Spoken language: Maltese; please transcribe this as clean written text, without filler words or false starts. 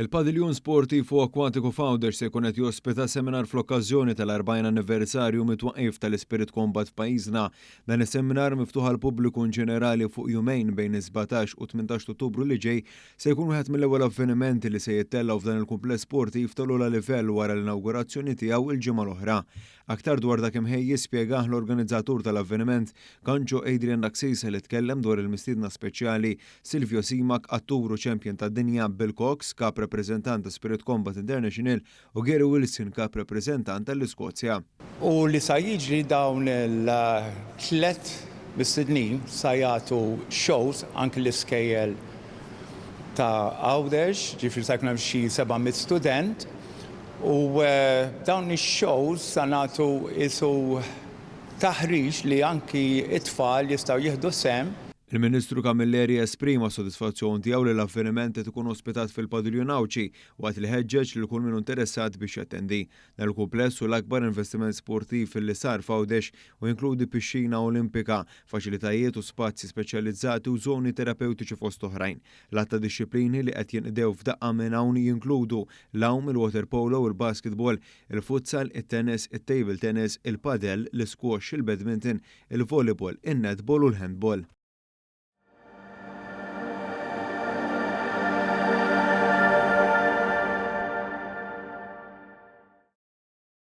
Il-Padiljun Sportiv u Akwatiku f'Għawdex se jkun qed jospita seminar fl-okkażjoni tal-40 anniversarju mit-twaqqif tal-Ispirit Combat f'pajjiżna. Dan is-seminar miftuħ għall-pubbliku in ġenerali fuq jumejn bejn is-17 u 18 Ottubru li ġej se jkun wieħed mill-ewwel avvenimenti li se jittellgħu f'dan il-kumpless sportiv tal-ogħla livell wara l-inawgurazzjoni tiegħu il-ġimgħa l-oħra. Aktar dwar dak imħejji spjegah l-organizzatur tal-avveniment, Kanġo Adrian Naxisa, li tkellem dwar il-mistiedna speċjali Silvio Simac, attur u champion tad-dinja, Bill Cox, kap rappreżentant ta' Spirit Combat International, u Gary Wilson, kap rappreżentant tal-Iskozja. U li sa jiġri, dawn il-tlet mistednin sa jagħtu shows anki l-iskejjel ta' Għawdex, ġifieri sa jkun hemm xi 700 student u dawn ix-shows sa nagħtu isu taħriġ li anki it-tfal jistgħu jieħdu sehem. Il-Ministru Camilleri esprima sodisfazzjon tiegħu li l-avveniment qed ikun ospitat fil-Padiljun Għawdxi, waqt li ħeġġeġ lil kull min interessat biex jattendi. Dan il-kumpless hu l-akbar investiment sportiv li sar f'Għawdex u jinkludi pixxina olimpika, faċilitajiet u spazji speċjalizzati u żoni terapeutiċi fost oħrajn. L-għadd ta' dixxiplini li qed jinqdew f'daqqa minn hawn jinkludu l-għawm, il-waterpolo, il-basketball, il-futsal, it-tennis, it-table tennis, il-padel, l-squash, il-badminton, il-volleyball, in-netball u l-handball.